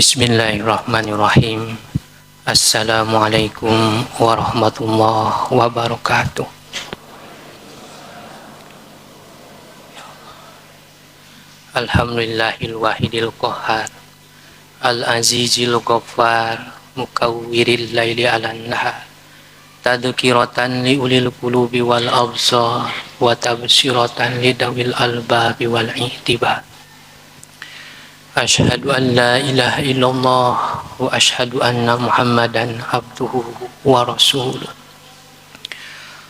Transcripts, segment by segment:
Bismillahirrahmanirrahim. Assalamualaikum warahmatullahi wabarakatuh. Alhamdulillahil wahidil qahhar, al azizil ghaffar, mukawwiril laili 'alan nahar, tadhkiratan li ulil qulubi wal absar, wa tabsiratan lidawil albabi wal i'tibar. Asyhadu an la ilaha illallah wa asyhadu anna Muhammadan abduhu wa rasuluh.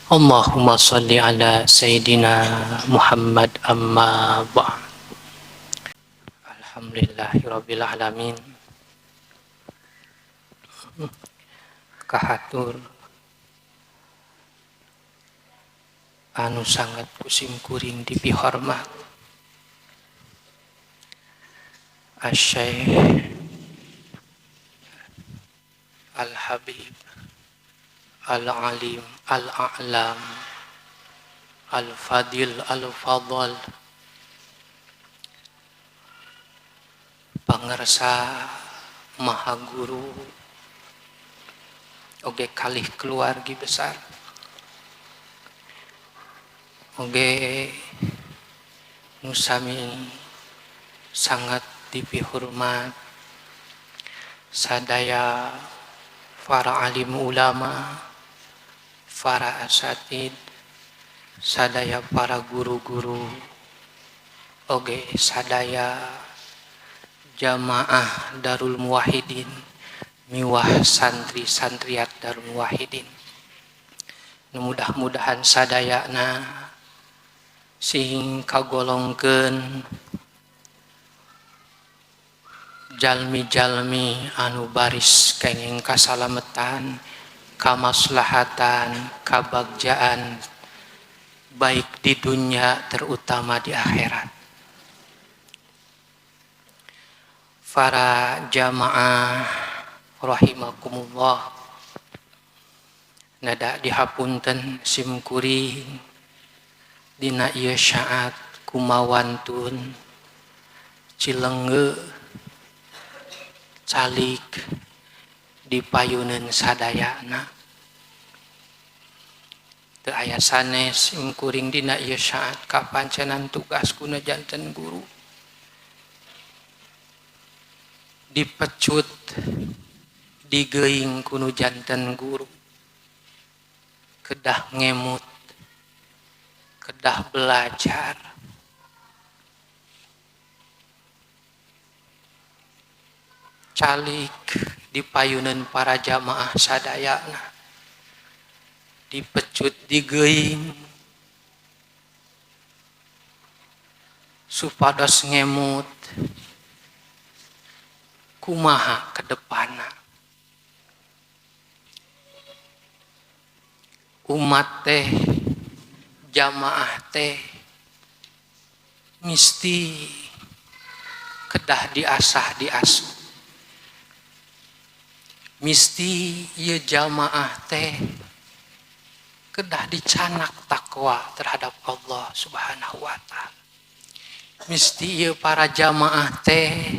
Allahumma salli ala Sayyidina Muhammad, amma ba'd. Alhamdulillahirabbil alamin. Kahatur anu sangat kusim kuring dipihormat Asy-Syaikh Al-Habib Al-Alim Al-A'lam Al-Fadil Al-Fadl, pangersa Maha Guru oge kalih keluargi besar oge nusami sangat dipihormat sadaya para alim ulama, para asatid, sadaya para guru-guru, oge sadaya jamaah Darul Muwahhidin miwah santri-santriat Darul Muwahhidin. Mudah-mudahan sadayana sing kagolongkeun jalmi-jalmi anu baris kenging kasalametan, kamaslahatan, kabagjaan baik di dunia terutama di akhirat. Para jamaah rahimakumullah, nada dihapunten simkuring dina ieu saat kumawantun Cilengge calik di payuneun sadayana. Teu aya sanes simkuring dina ieu saat kapancenan tugas kuna janten guru. Dipecut digeuing kunu janten guru. Kedah ngemut, kedah belajar. Calik di payuneun para jamaah sadayana, dipecut digeuing supados ngemut kumaha ke depanna. Umat teh, jamaah teh misti kedah diasah diasuh. Misti ieu jamaah teh kedah dicanak takwa terhadap Allah Subhanahu wa taala. Misti ieu para jamaah teh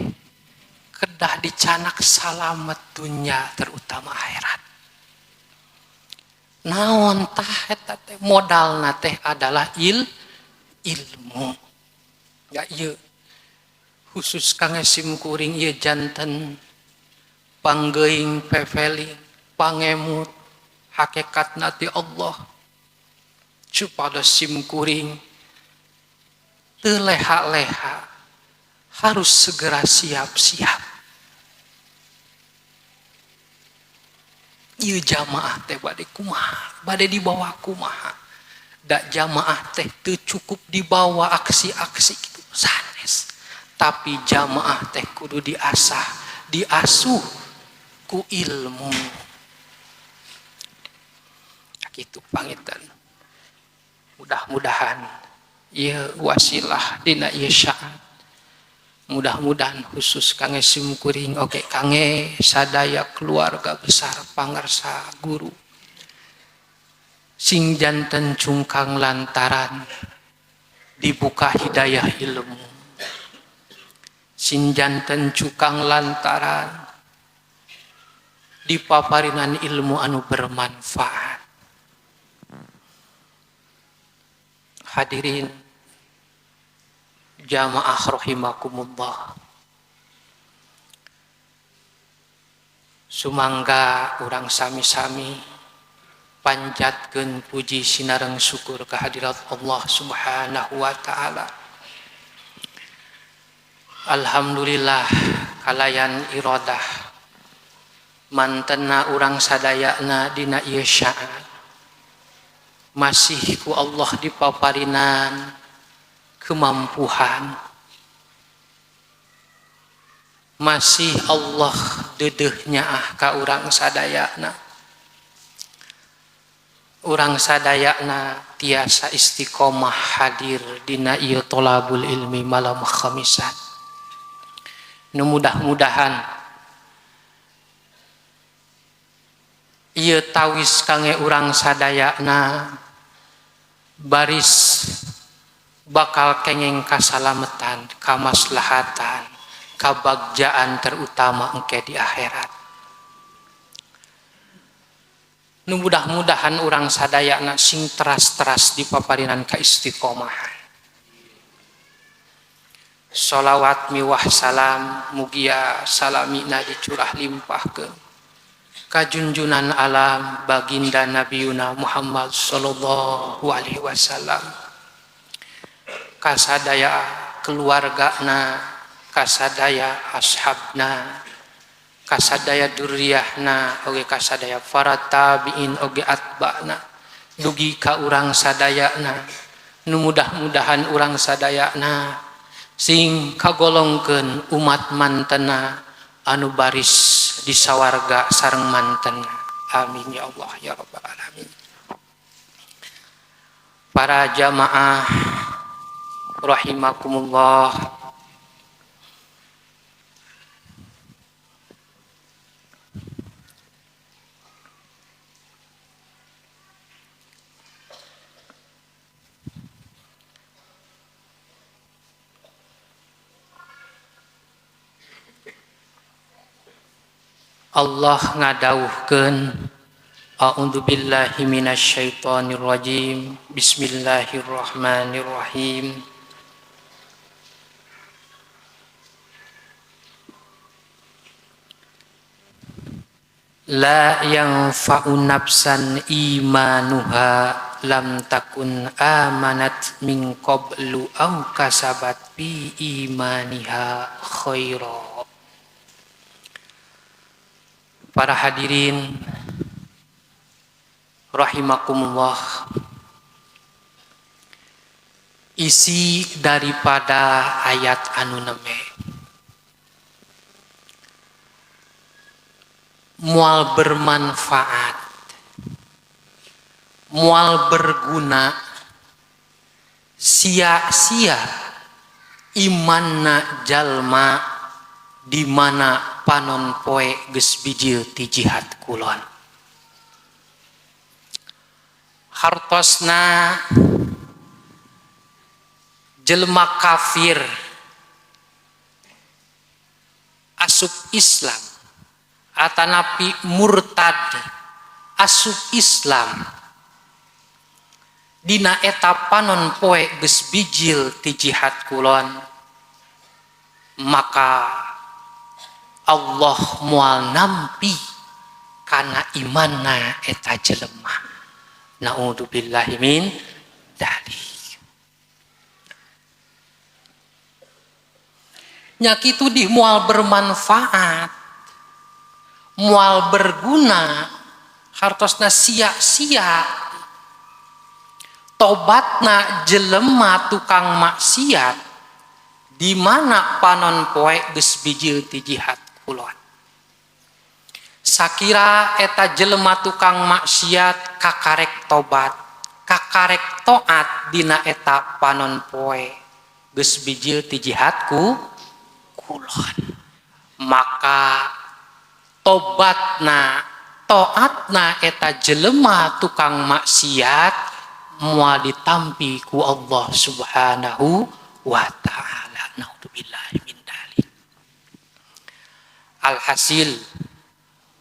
kedah dicanak salamet dunya terutama akhirat. Naon tah eta teh modalna teh adalah ilmu. Ya ieu khusus kangge simkuring ieu janten panggeuing pepeling pangemut hakikatna ti Allah supados simkuring teu leha-leha harus segera siap-siap. Ieu jamaah teh bade kumaha, bade dibawa kumaha. Da jamaah teh teu cukup dibawa aksi-aksi kitu sanes, tapi jamaah teh kudu diasah, diasuh ku ilmu. Kitu pangitan. Mudah-mudahan ieu wasilah dina ieu saat. Mudah-mudahan khusus kangge simkuring oge kangge sadaya keluarga besar pangersa guru sing janten cungkang lantaran dibuka hidayah ilmu, Sing janten cukang lantaran dipaparinan ilmu anu bermanfaat. Hadirin jamaah rahimakumullah. Sumangga urang sami-sami panjatkeun puji sinareng syukur kehadirat Allah Subhanahu wa taala. Alhamdulillah kalayan iradah mantena urang sadayana dina ieu syaat masih ku Allah dipaparinan kemampuan, masih Allah dedehnya ka urang sadayana. Urang sadayana tiasa istiqomah hadir dina ieu tolabul ilmi malam khamisan. Nu mudah-mudahan ieu tawis kange urang sadayana baris bakal kengeng kasalametan, kamaslahatan, kabagjaan terutama engke di akhirat. Nu mudah-mudahan urang sadayana sing teras-teras dipaparinan ka istiqomahan. Sholawat miwah salam mugia salamina dicurah limpahkeun ka junjunan alam baginda Nabiyuna Muhammad sallallahu alaihi wasallam, kasadaya keluargana, kasadaya ashabna, kasadaya duriyahna, oge kasadaya para tabiin oge atba'na, dugi ka urang sadayana. Nu mudah-mudahan urang sadayana sing kagolongkeun umat mantena anu baris di sawarga sareng mantena. Amin ya Allah ya rabbal alamin. Para jamaah rahimakumullah, Allah ngadawuhkeun, a'udzubillahi minasyaitonir rajim, bismillahirrahmanirrahim. La yanfa'u nafsan imanuha lam takun amanat min qablu aw kasabat bi imaniha khaira. Para hadirin rahimakumullah, isi daripada ayat anu neme mual bermanfaat, mual berguna, sia-sia imanna jalma di mana panon poe geus bijil ti jihad kulon. Hartosna jelema kafir asup Islam atanapi murtad asup Islam dina eta panon poe geus bijil ti jihad kulon, maka Allah mual nampi kana imanna eta jelema. Naudzubillahi min dzalik. Nya kitu di mual bermanfaat, mual berguna, hartosna sia-sia tobatna jelema tukang maksiat di mana panon poe geus bijil ti jihad kulon. Sakira eta jelema tukang maksiat kakarek tobat, kakarek toat dina eta panon poe geus bijil ti jihad kulon, maka tobatna toatna eta jelema tukang maksiat moal ditampi ku Allah Subhanahu wa taala. Naudzubillahi min dzalik. Alhasil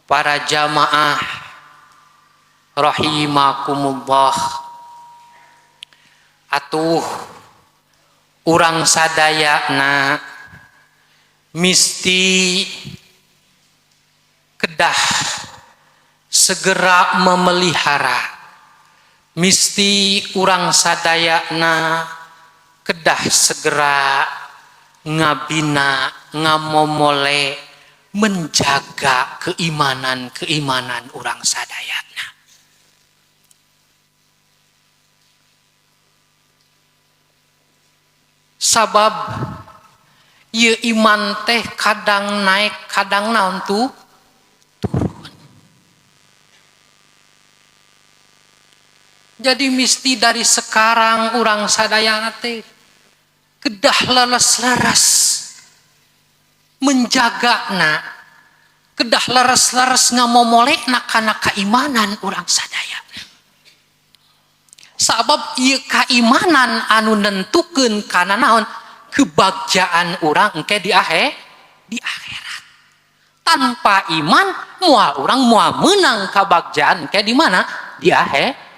para jamaah rahimakumullah, atuh urang sadayana misti kedah segera memelihara, misti urang sadayana kedah segera ngabina, ngamomole, menjaga keimanan-keimanan urang sadayana. Sabab ieu iman teh kadang naik kadang naon tuh turun. Jadi misti dari sekarang urang sadayana teh kedah leres-leres menjagana, kedah leres-leres ngamomolekna kana keimanan urang sadayana. Sabab ieu keimanan anu nentukeun kana naon kebagjaan urang engke di akhirat. Tanpa iman moal urang moal meunang kabagjaan engke di mana? Di akhirat.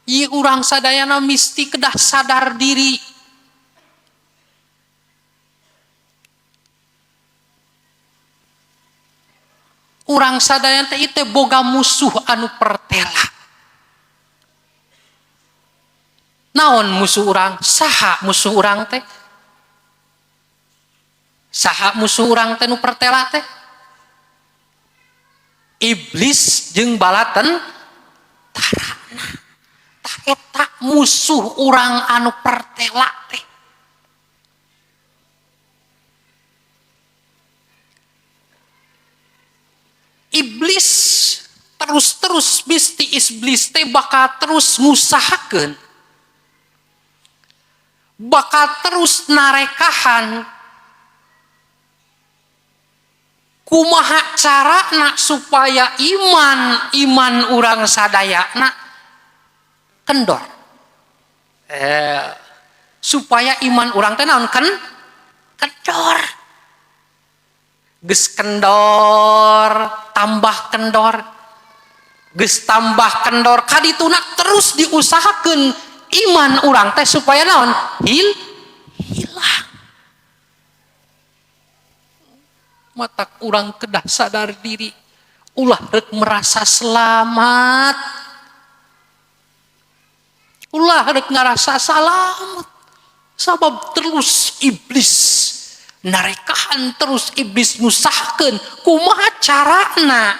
Ieu urang sadayana misti kedah sadar diri. Urang sadayana teh ieu boga musuh anu pertela. Naon musuh urang? Saha musuh urang teh? Saha musuh urang teh nu pertela teh? Iblis jeung balaten tarana. Tah eta musuh urang anu pertela teh. Iblis terus-terus misti iblis teh bakal terus ngusahakeun, bakal terus narekahan kumaha carana supaya iman urang sadayana kendor, supaya iman urang teh naon kendor. Geus kendor tambah kendor, geus tambah kendor kadituna terus diusahakeun iman urang teh supaya naon hilang. Matak urang kedah sadar diri, ulah rek merasa selamat, ulah rek ngarasa salamet, sabab terus iblis narekahan, terus iblis ngusahkeun kumaha carana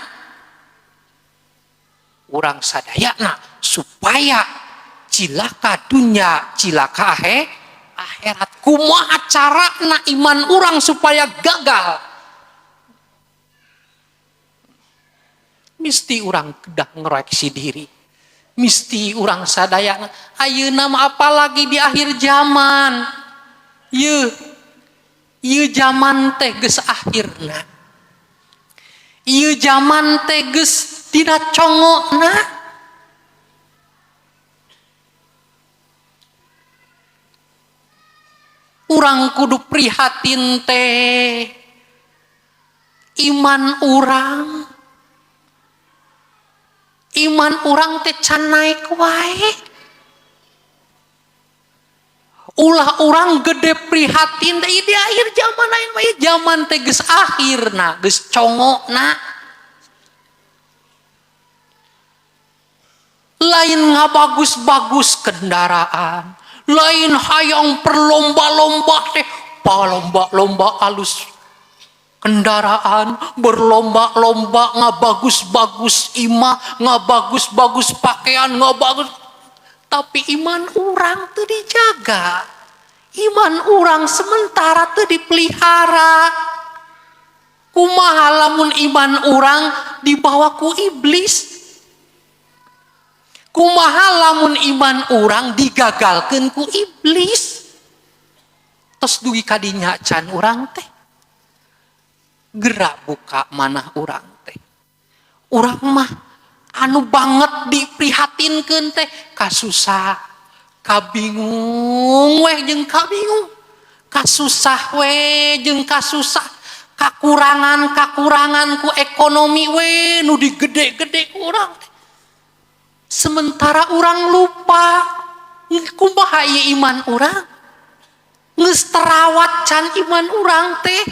urang sadayana supaya cilaka dunya cilaka akhirat. Kumaha carana iman urang supaya gagal? Misti urang kedah ngoreksi diri, misti urang sadayana. Ayeuna mah apalagi di akhir zaman, yeuh ieu zaman teh geus akhirna, ieu zaman teh geus dina congokna. Urang kudu prihatin teh iman urang, iman urang teh can naik wae. Ulah urang gede prihatin teh di akhir zaman lain mah zaman teh geus akhirna, geus congokna. Lain ngabagus-bagus kendaraan, lain hayang perlomba-lomba teh, palomba-lomba alus kendaraan, berlomba-lomba ngabagus-bagus imah, ngabagus-bagus pakaian, ngabagus, tapi iman urang teu dijaga, iman urang sementara teu dipelihara. Kumaha lamun iman urang dibawa ku iblis? Kumaha lamun iman urang digagalkeun ku iblis? Tos dugi kadinya can urang teh gerak buka manah urang teh. Urang mah Anu banget diprihatinkeun teh kasusah, kabingung weh jeung kabingung, kasusah weh jeung kasusah, kakurangan-kakurangan ku ekonomi weh nu digede-gede ku urang teh. Sementara urang lupa kumaha ieu iman urang, geus terawat can iman urang teh,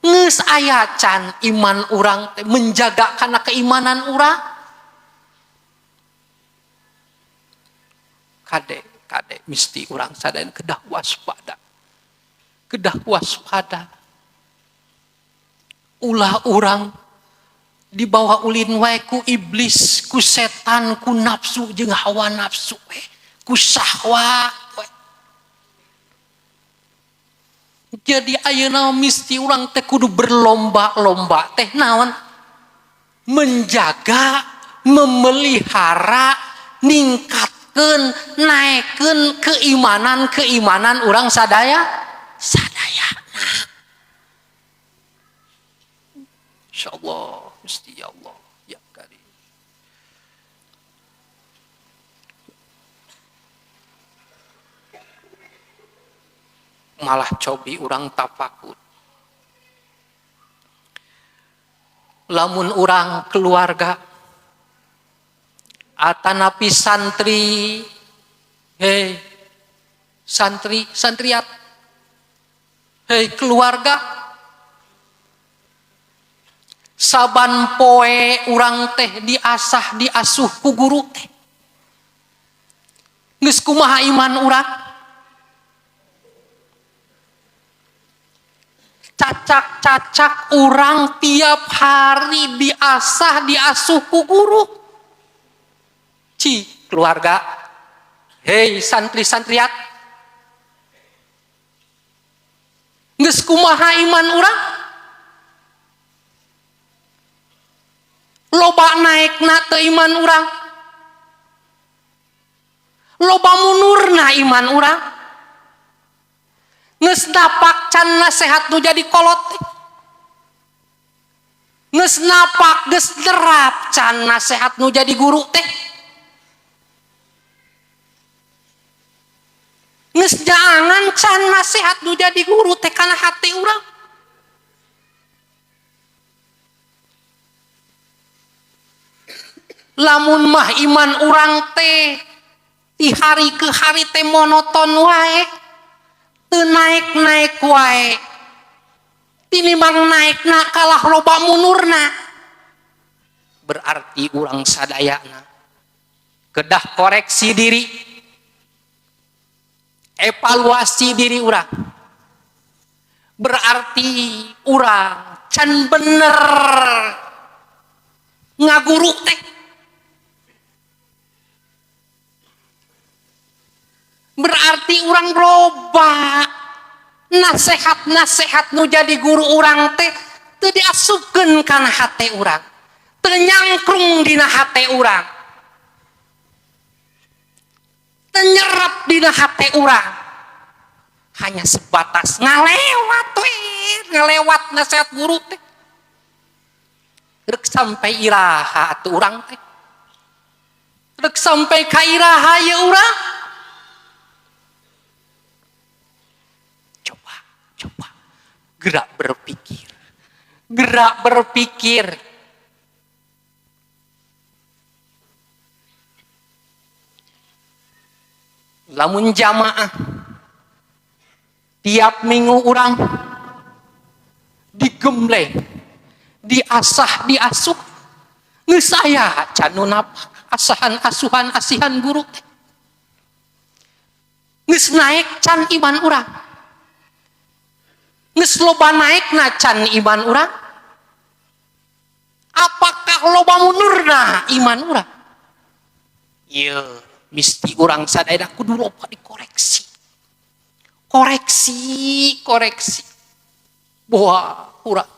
geus aya can iman urang teh menjaga kana keimanan urang. Kade kade misti urang sadaya kedah waspada, kedah waspada. Ulah urang dibawa ulin wae ku iblis, ku setan, ku nafsu jeung hawa nafsu we, ku syahwat we. Jadi ayeuna misti urang teh kudu berlomba-lomba teh naon? Menjaga, memelihara, ningkatkeun, naekkeun keimanan-keimanan urang sadaya, sadayana. Insyaallah, mesti ya Allah, ya Karim. Malah cobi urang tafakur. Lamun urang keluarga atanapi santri, hei santri, santriat, hei keluarga, saban poe urang teh diasah diasuh ku guru teh, geus kumaha iman urang? Cacak-cacak urang tiap hari diasah diasuh ku guru. Ci keluarga, hei santri-santriat, geus kumaha iman urang? Loba naekna teu iman urang, loba munurna iman urang. Geus napak can nasehat nu jadi kolot, geus napak geus derap can nasehat nu jadi guru teh, geus jaangan can nasehat nu jadi guru teh kana hati urang. Lamun mah iman urang teh di hari ke hari teh monoton wae, teu naek-naek wae, tinimbang naekna kalah loba munurna, berarti urang sadayana kedah koreksi diri, evaluasi diri urang. Berarti urang can bener ngaguru teh, berarti urang loba nasehat-nasehat nu jadi guru urang teh teu diasupkeun kana hate urang, teu nyangkrung dina hate urang, teu nyerap dina hate urang, hanya sebatas ngalewat we, ngalewat nasehat guru teh. Rek sampai iraha atuh urang teh, rek sampai ka iraha ye urang. Coba, coba gerak berpikir, gerak berpikir. Lamun jamaah tiap minggu urang digembleng, diasah, diasuh, geus aya can nu napak asahan, asuhan, asihan guru teh, geus naek can iman urang, geus loba naekna can iman urang, apakah loba mundurna iman urang? Ieu misti urang sadaya kudu loba dikoreksi, koreksi, koreksi. Boa urang,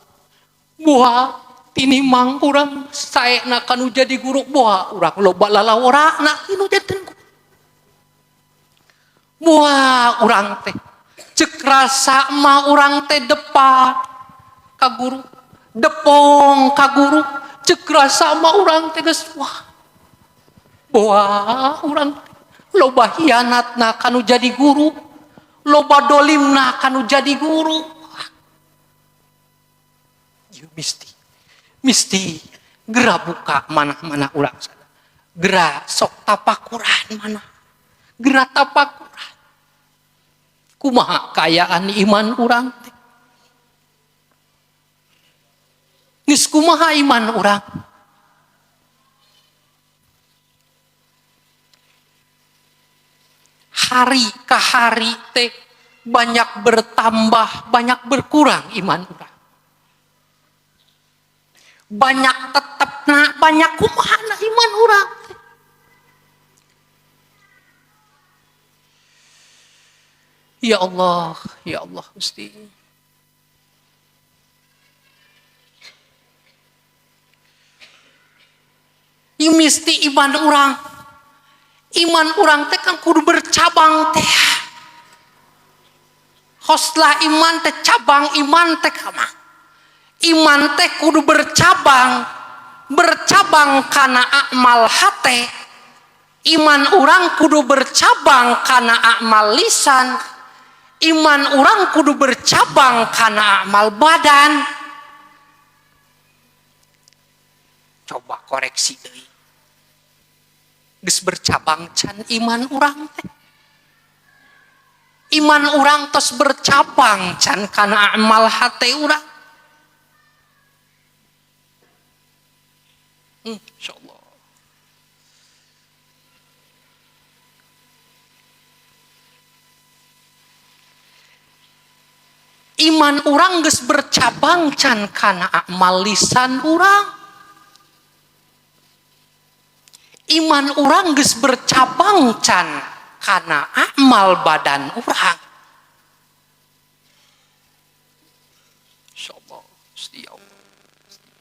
boa tinimang urang saena kanu jadi guru, boa urang loba lalawora tinu janten guru. Boa urang teh cek rasa mah urang teh depan ka guru, Depong ka guru ceuk rasa mah urang teh geus wah. Wah, urang loba hianatna kanu jadi guru, loba dolimna kanu jadi guru. Ieu misti geura buka mana-mana urang sadaya. Geura sok tapakuran mana. Geura tapakuran. Kumaha kaayaan iman urang teh? Geus kumaha iman urang? Hari ke hari teh banyak bertambah, banyak berkurang iman urang. Banyak tetepna, banyak kumahana iman urang teh. Ya Allah, ya Allah Gusti. Ieu misti iman urang. Iman urang teh kan kudu bercabang teh. Hoslah iman teh cabang iman teh kama. Iman teh kudu bercabang, bercabang kana amal hate. Iman urang kudu bercabang kana amal lisan. Iman urang kudu bercabang kana amal badan. Coba koreksi deui. Geus bercabang can iman urang teh. Iman urang tos bercabang can kana amal hate urang. Insyaallah. Iman urang geus bercabang can kana amal lisan urang. Iman urang geus bercabang can kana amal badan urang. Insyaallah, Gusti Allah.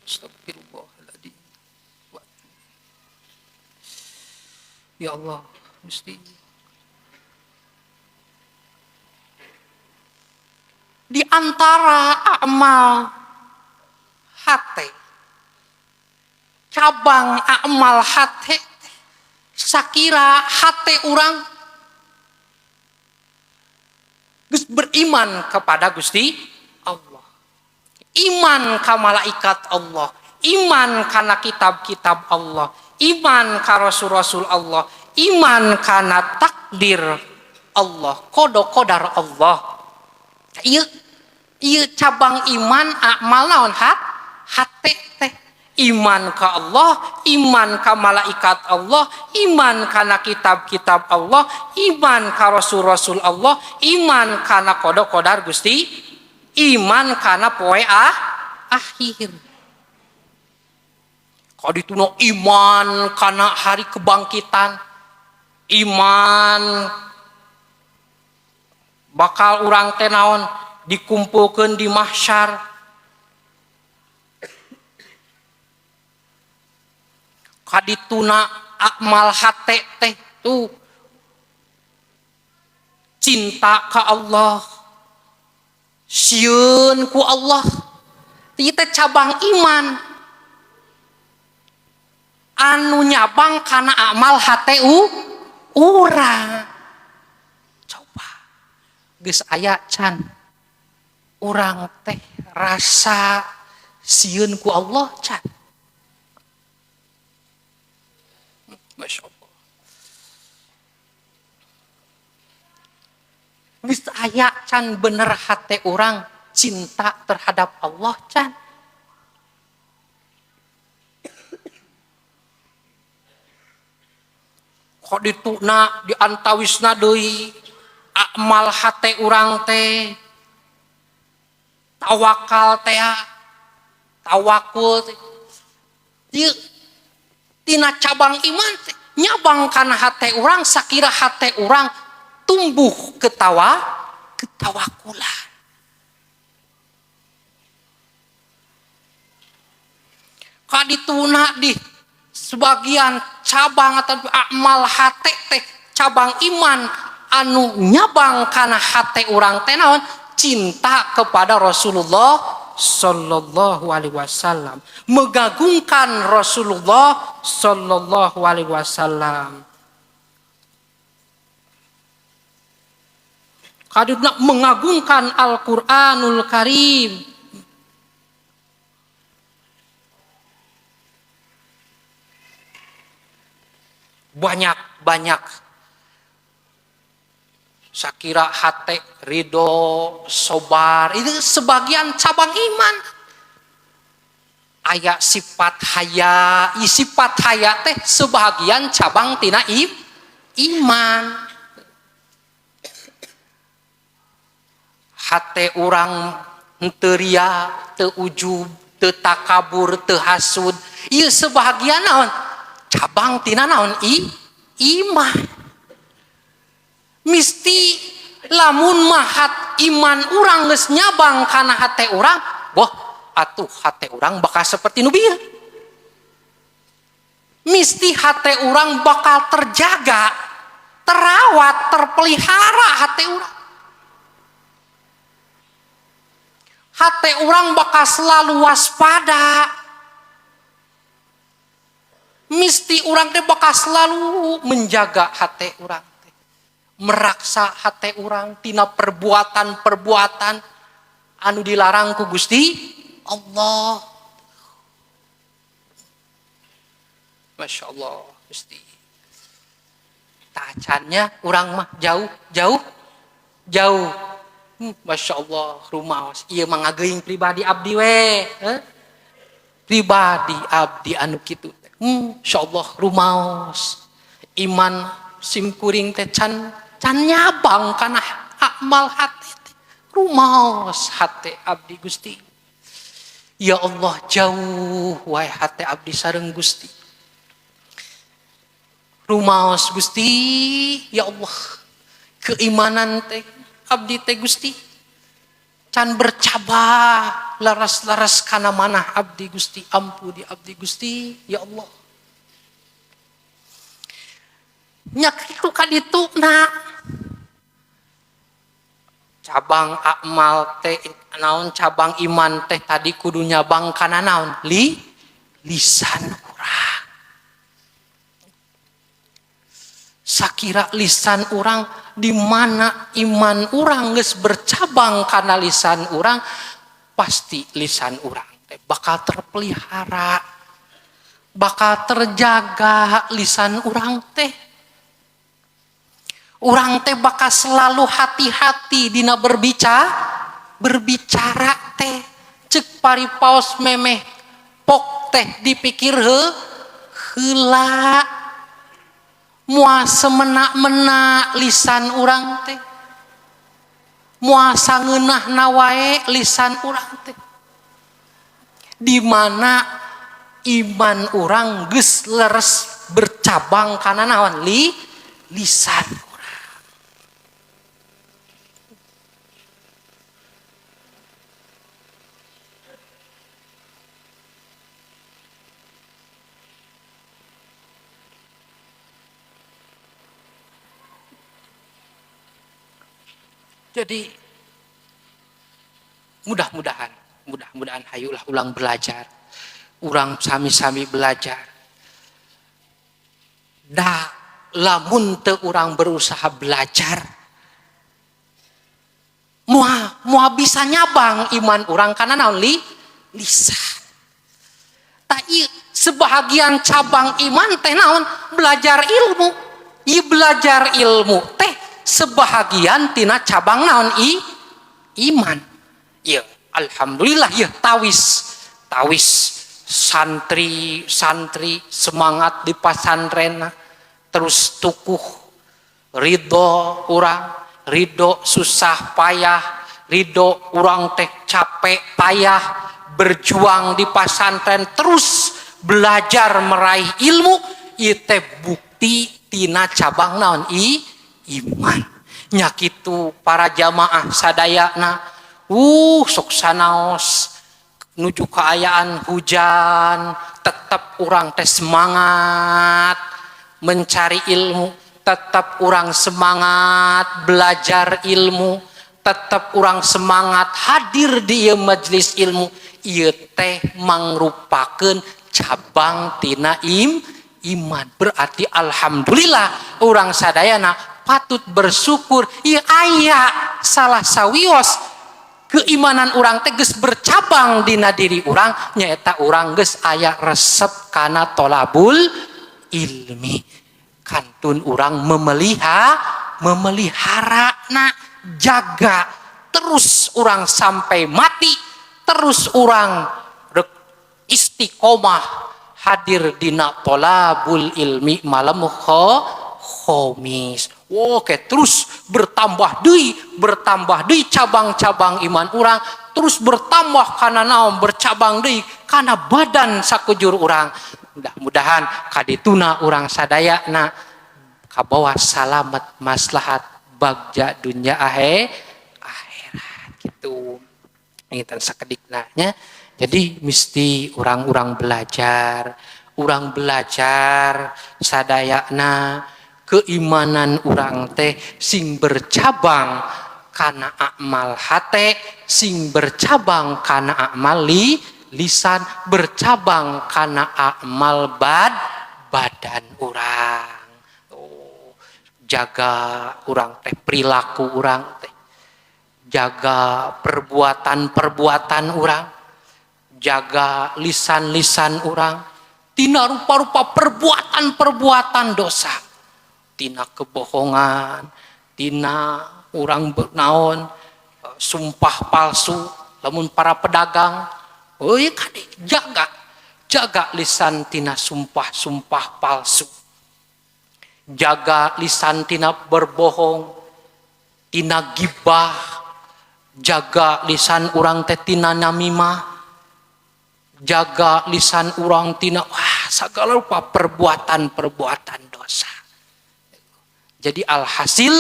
Astagfirullahaladzim. Ya Allah, Gusti. Di antara amal hate, cabang amal hate, sakira hate urang geus beriman kepada Gusti Allah, iman ka malaikat Allah, iman kana kitab-kitab Allah, iman ka rasul-rasul Allah, iman kana takdir Allah, qada qadar Allah. Ieu ieu cabang iman amal naon hate teh. Iman ka Allah, iman ka malaikat Allah, iman kana kitab-kitab Allah, iman ka rasul-rasul Allah, iman kana qada qadar Gusti, iman kana poe akhir. Kadituna iman kana hari kebangkitan, iman bakal urang teh naon dikumpulkeun di mahsyar. Kadituna amal hate teh tuh cinta ka Allah, sieun ku Allah. Ieu teh cabang iman anu nyabang kana amal hate urang. Coba geus aya can urang teh rasa sieun ku Allah can. Masya Allah. Geus aya can bener hate urang cinta terhadap Allah can. Kok dituna diantawisna deui amal hate urang teh tawakal teh, tawakul teh. Ieu tina cabang iman teh nyabang kana hate urang sakira hate urang tumbuh ketawa ketawakulan. Kadituna di sebagian cabang atau amal hate teh cabang iman anu nyabang kana hate urang teh naon cinta kepada Rasulullah sallallahu alaihi wasallam, mengagungkan Rasulullah sallallahu alaihi wasallam. Kaduna mengagungkan Al-Qur'anul Karim. Banyak-banyak sakira hate ridho sobar itu sebagian cabang iman. Aya sifat haya, sifat haya teh sebagian cabang tina iman. Hate urang teu ria, teu ujub, teu takabur, teu hasud, ieu sebagian naon? Cabang tina naon? Iman. Misti lamun mahat iman urang geus nyabang kana hate urang, wah atuh hate urang bakal seperti nu bieu. Misti hate urang bakal terjaga, terawat, terpelihara hate urang. Hate urang bakal selalu waspada. Misti urang teh bakal selalu menjaga hate urang teh. Meraksa hate urang tina perbuatan-perbuatan anu dilarang ku Gusti Allah. Masya Allah, Gusti. Tacannya urang mah jauh, jauh, jauh. Masya Allah, rumaos. Ieu mah ngageuing pribadi abdi we. Pribadi abdi anu kitu. Masya Allah, rumaos. Iman simkuring teh can nyabang kana amal hati teh. Rumaos hate abdi Gusti. Ya Allah, jauh wae hate abdi sareng Gusti. Rumaos Gusti, ya Allah. Keimanan teh abdi teh Gusti can bercabang laras-laras kana manah abdi Gusti, ampuni abdi Gusti, ya Allah. Nya kitu ka ditu na cabang amal teh naon, cabang iman teh tadi kudu nyabang kana naon? Lisan urang. Sakira lisan urang di mana iman urang geus bercabang kana lisan urang, pasti lisan urang teh bakal terpelihara, bakal terjaga lisan urang teh. Urang teh bakal selalu hati-hati dina berbicara teh. Cek paripaos memeh pok teh dipikir heula. Moal semena-mena lisan urang teh, moal sangeunahna wae lisan urang teh. Di mana iman urang geus leres bercabang kana naon? Lisan urang. Jadi mudah-mudahan hayulah ulang belajar, urang sami-sami belajar. Da lamun teu urang berusaha belajar, moal bisa nyabang iman urang kana naon? Lisan. Ta ieu sebahagian cabang iman teh naon? Belajar ilmu. Ieu belajar ilmu teh sebahagian tina cabang naon? Iman. Ya, alhamdulillah ya, tawis santri-santri semangat di pasantren terus tukuh ridho urang, ridho susah payah, ridho urang teh capek payah berjuang di pasantren terus belajar meraih ilmu, ieu teh bukti tina cabang naon? Iman. Nya kitu para jamaah sadayana, sok sanaos nuju kaayaan hujan tetap urang teh semangat mencari ilmu, tetap urang semangat belajar ilmu, Tetap urang semangat hadir di ieu majelis ilmu, ieu teh mangrupakeun cabang tina iman. Berarti alhamdulillah urang sadayana patut bersyukur, ieu aya salah sawios keimanan urang teh geus bercabang dina diri urang, nyaeta urang geus aya resep kana tolabul ilmi. Kantun urang memelihara na jaga terus urang sampai mati, terus urang istiqomah hadir dina tolabul ilmi malam khomis. Oke, terus bertambah deui cabang-cabang iman urang, terus bertambah kana naon, bercabang deui kana badan sakujur urang. Mudah-mudahan kadituna urang sadayana kabawa salamet maslahat bagja dunya akhirat gitu. Ingitan sakedikna nya. Jadi mesti orang-orang belajar, urang belajar sadayana keimanan urang teh sing bercabang kana amal hate, sing bercabang kana amal lisan, bercabang kana amal badan urang. Oh, jaga urang teh perilaku urang teh, jaga perbuatan-perbuatan urang, jaga lisan-lisan urang tina rupa-rupa perbuatan-perbuatan dosa, tina kebohongan, tina urang bernaon sumpah palsu, lamun para pedagang, oh iya kade, jaga jaga lisan tina sumpah-sumpah palsu, jaga lisan tina berbohong, tina gibah, jaga lisan urang teh tina namimah, jaga lisan urang tina wah segala rupa perbuatan-perbuatan dosa. Jadi alhasil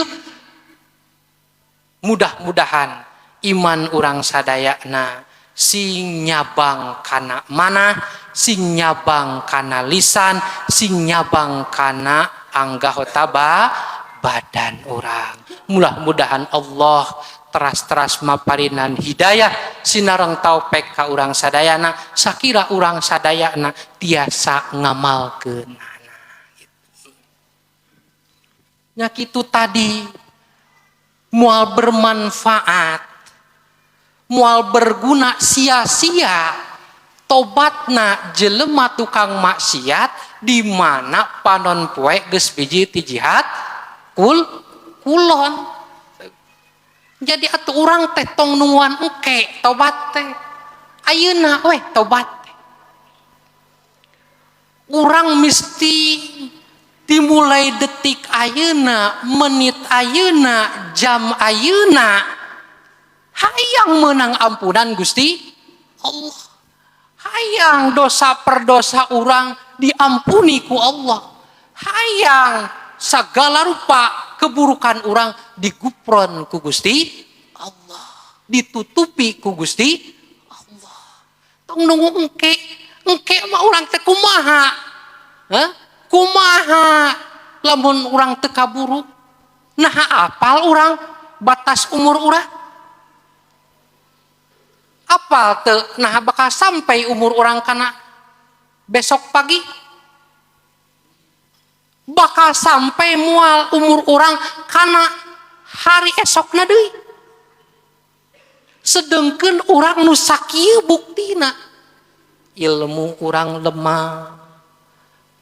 mudah-mudahan iman urang sadayana sing nyabang kana mana, sing nyabang kana lisan, sing nyabang kana anggota badan urang. Mudah-mudahan Allah teras-teras maparinan hidayah sinareng taufik ka urang sadayana sakira urang sadayana tiasa ngamalkeunana. Nya kitu tadi, moal bermanfaat, moal berguna, sia-sia tobatna jelema tukang maksiat di mana panon poe geus biji ti jihad kulon. Jadi atuh urang teh tong nungguan engke tobat teh, ayeuna weh tobat teh. Urang mesti dimulai detik ayeuna, menit ayeuna, jam ayeuna, hayang menang ampunan Gusti Allah, hayang dosa perdosa urang diampuni ku Allah, hayang segala rupa keburukan urang digupron ku Gusti Allah, ditutupi ku Gusti Allah. Tong nunggu engke, engke mah urang teh kumaha? Hah? Kumaha lamun urang teu kaburu? Nah, apal urang batas umur urang? Apal teu nah bakal sampai umur urang kana besok pagi? Bakal sampai mual umur urang kana hari esokna deui? Sedengkeun urang nu sakieu buktina ilmu urang lemah,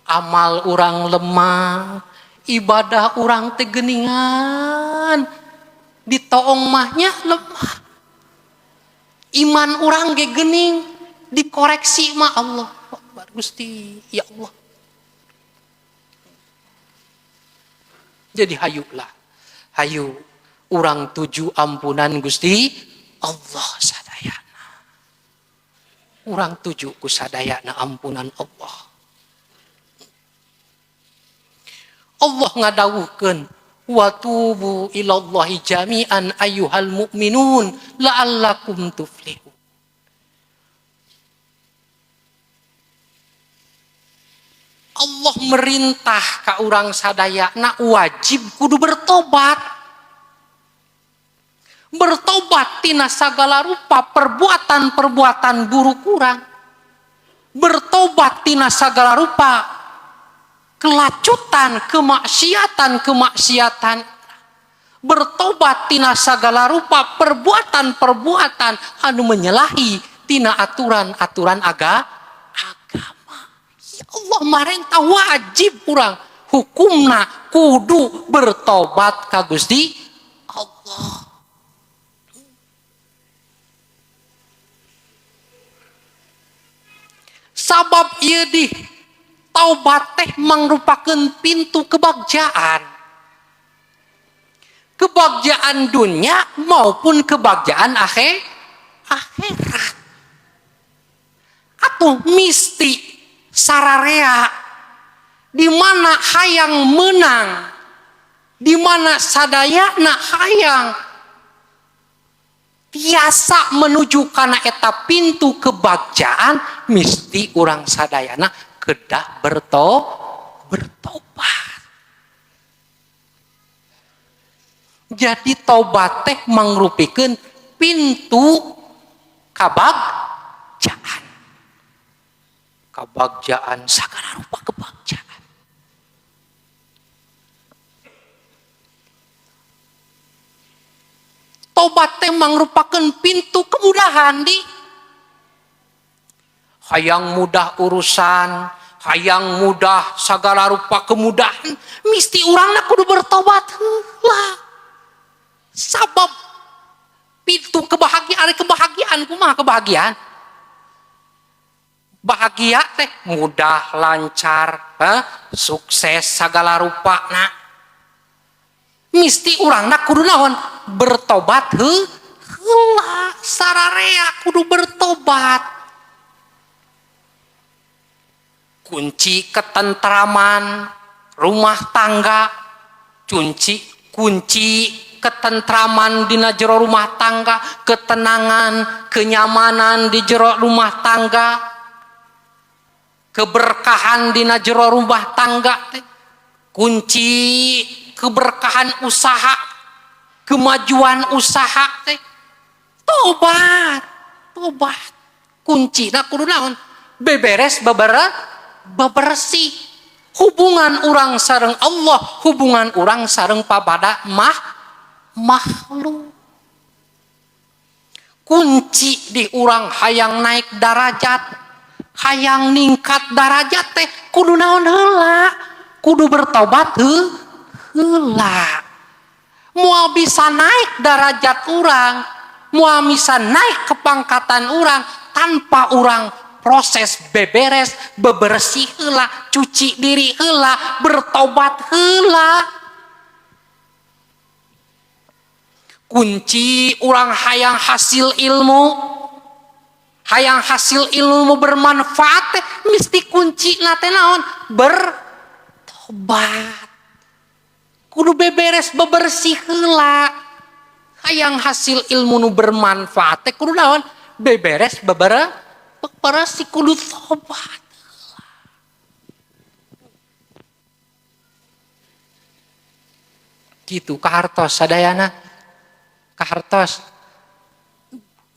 amal urang lemah, ibadah urang teh geuningan ditoong mahnya lemah, iman urang ge geuning dikoreksi mah Allah Akbar Gusti ya Allah. Jadi hayulah, hayu urang tuju ampunan Gusti Allah sadayana. Urang tuju ku sadayana ampunan Allah. Allah ngadawuhkeun wa tubu ilallahi jami'an ayyuhal mu'minun la'allakum tuflihun. Allah merintah ka urang sadayana wajib kudu bertobat. Bertobat tina sagala rupa perbuatan-perbuatan buruk urang. Bertobat tina sagala rupa kelacutan, kemaksiatan-kemaksiatan. Bertobat tina sagala rupa perbuatan-perbuatan anu menyalahi tina aturan-aturan agama. Ya Allah marentah wajib urang hukumna kudu bertobat ka Gusti Allah. Sabab ieu di taubat teh mangrupakeun pintu kebagjaan. Kebagjaan dunia maupun kebagjaan akhirat. Atuh misti sararea di mana hayang menang, di mana sadayana hayang tiasa menuju kana eta pintu kebagjaan, misti urang sadayana kedah bertobat. Jadi taubat teh mangrupikeun pintu kabagjaan. Kabagjaan sagala rupa kebagjaan. Tobat teh mangrupakeun pintu kemudahan di hayang mudah urusan, hayang mudah sagala rupa kemudahan, misti urangna kudu bertobat heula. Sabab pintu kebahagiaan, kebahagiaan kumaha kebahagiaan? Bahagia teh mudah, lancar, sukses sagala rupa na. Misti urangna kudu naon? Bertobat heula, sararea kudu bertobat. Kunci ketentraman rumah tangga, kunci ketentraman dina jero rumah tangga, ketenangan, kenyamanan di jero rumah tangga, keberkahan dina jero rumah tangga teh, kunci keberkahan usaha, kemajuan usaha teh tobat, tobat. Kuncina kudu naon? Beberes bebersih. Hubungan urang sareng Allah, hubungan urang sareng pabada makhluk. Kunci di urang hayang naik darajat, hayang ningkat darajat teh kudu naon heula? Kudu bertobat heula. Moal bisa naik darajat urang, moal bisa naik kepangkatan urang tanpa urang proses beberes, bebersih heula, cuci diri heula, bertobat heula. Kunci urang hayang hasil ilmu, hayang hasil ilmu bermanfaat teh mesti kunci teh naon? Bertobat. Kudu beberes bebersih heula. Hayang hasil ilmu nu bermanfaat teh kudu naon? Beberes bebersih, kudu tobat. Gitu kahartos sadayana. Kahartos.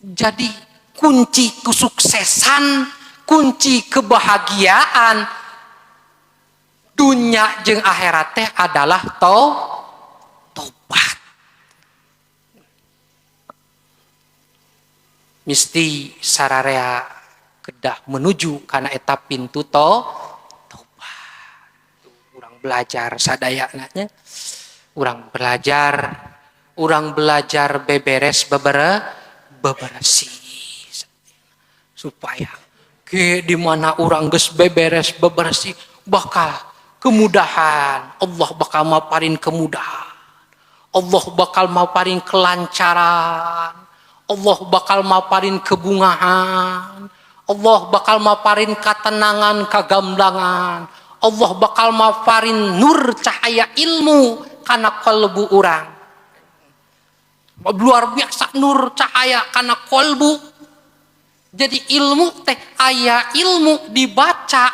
Jadi kunci kesuksesan, kunci kebahagiaan dunia jeung akhirat teh adalah tobat. Misti sararea kedah menuju kana eta pintu tobat. Urang belajar sadayana nya. Urang belajar beberes bebersih supaya ke di mana urang geus beberes bebersih bakal kemudahan, Allah bakal maparin kemudahan, Allah bakal maparin kelancaran, Allah bakal maparin kebungahan, Allah bakal maparin ketenangan, kagamblangan, Allah bakal maparin nur cahaya ilmu kana kalbu urang. Luar biasa nur cahaya kana kolbu. Jadi ilmu teh aya ilmu dibaca,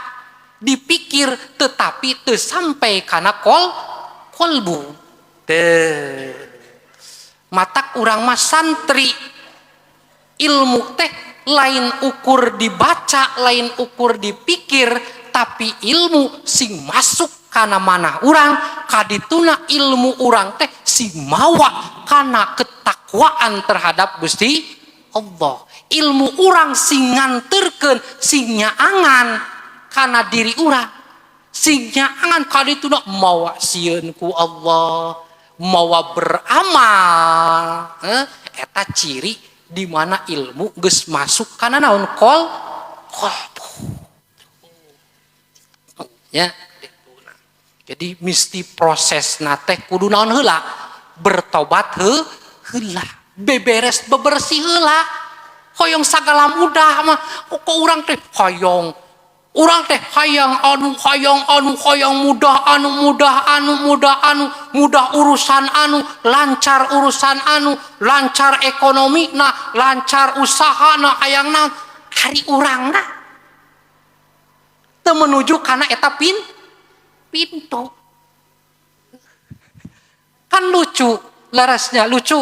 dipikir, tetapi teu sampai kana kolbu. Teu. Matak urang mah santri ilmu teh lain ukur dibaca, lain ukur dipikir, tapi ilmu sing masuk kana manah urang, kadituna ilmu urang teh sing mawa kana ketakwaan terhadap Gusti Allah. Ilmu urang sing nganterkeun, sing nyaangan kana diri urang, sing nyaangan kadituna mawa sieun ku Allah, mawa beramal. Eta ciri di mana ilmu geus masuk kana naon kolbu. Ya. Jadi mesti prosesna teh kudu naon heula, bertobat heula, beberes bebersih heula. Hoyong sagala mudah mah kok urang teh hoyong, urang teh hayang anu hayang anu hayang mudah anu mudah anu mudah anu mudah urusan anu lancar urusan anu lancar ekonomi na lancar usaha na hayang naon hari urang na teu menuju kana eta pintu. Kan lucu larasnya, lucu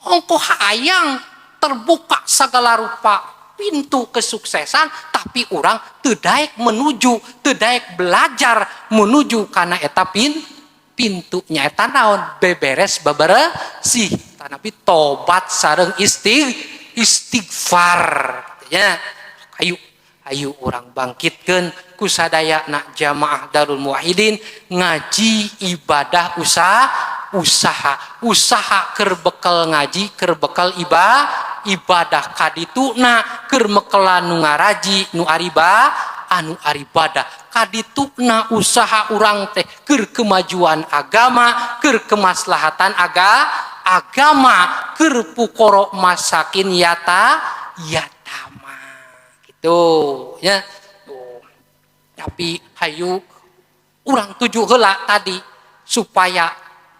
ongko hayang terbuka segala rupa pintu kesuksesan, tapi orang teu daek menuju, teu daek belajar menuju kana eta pintunya eta naon beberes beberesih, tapi tobat sareng istighfar ya. Ayo ayo urang bangkitkeun ku sadayana jamaah Darul Muwahhidin ngaji ibadah usaha usaha keur bekel ngaji keur bekel ibadah kadituna keur mekelan nu ngaraji nu ariba anu aribadah kadituna usaha urang teh keur kemajuan agama keur kemaslahatan agama keur pukoro masakin yatama gitu ya. Tuh. Tapi hayu urang tuju heula tadi supaya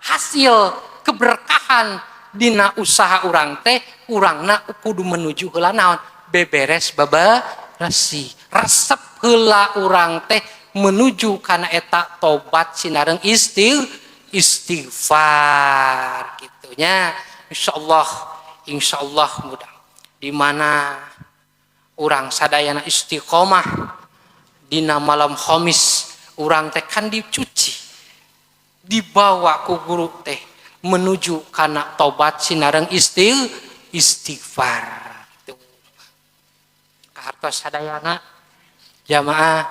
hasil keberkahan dina usaha urang teh urangna kudu menuju heula naon beberes beberesih resep heula urang teh menuju kana eta tobat sinareng istighfar gitunya. Insyaallah mudah di mana urang sadayana istiqomah dina malam khamis urang teh kan dicuci dibawa ku guru teh menuju kana tobat sinareng istighfar gitu. Kahartos sadayana jamaah,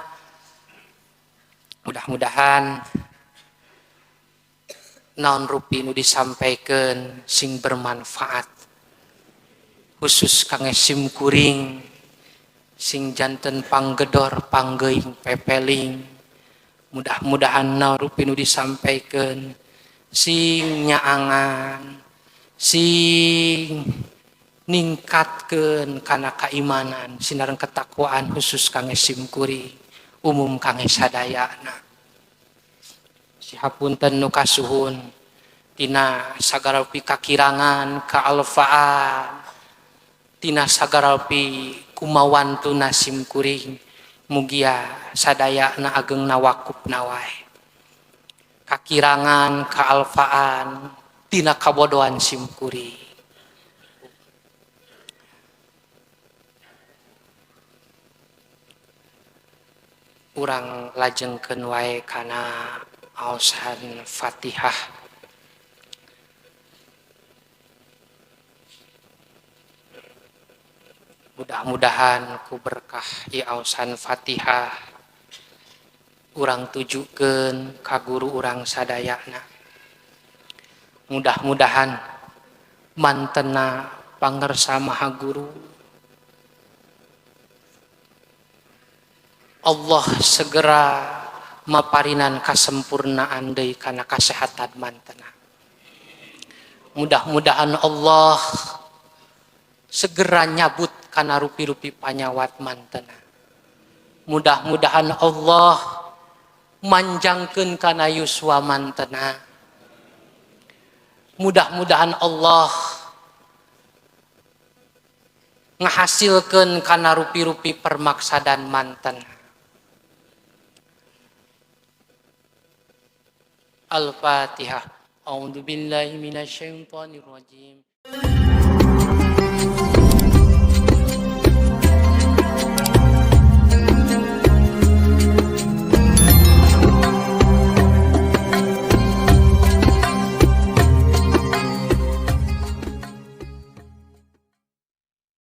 mudah-mudahan naon rupi nu disampaikan sing bermanfaat khusus kangge sim kuring sing janten panggedor panggeuing pepeling. Mudah-mudahan naon rupi nu disampaikan sing nyaangan sing ningkatkeun kana keimanan sinareng ketakwaan khusus kangge sim kuring umum kangge sadayana. Sihapunten nu kasuhun tina sagala rupi kakirangan kaalfaan tina sagala rupi kumawantuna sim kuring mugia sadayana ageng nawakupna wae kakirangan kaalfaan tina kabodohan sim kuring. Urang lajengkeun wae kana aosan Fatihah. Mudah-mudahan ku berkah ieu aosan Fatihah urang tujukeun ka guru urang sadayana. Mudah-mudahan mantena pangersa maha guru Allah segera maparinan kasempurnaan deui kana kasehatan mantena. Mudah-mudahan Allah segera nyabut kana rupi-rupi panyawat mantena. Mudah-mudahan Allah manjangkeun kana yuswa mantena. Mudah-mudahan Allah ngahasilkeun kana rupi-rupi permaksadan mantena. Al-Fatihah. A'udzu billahi minasyaitonir rajim.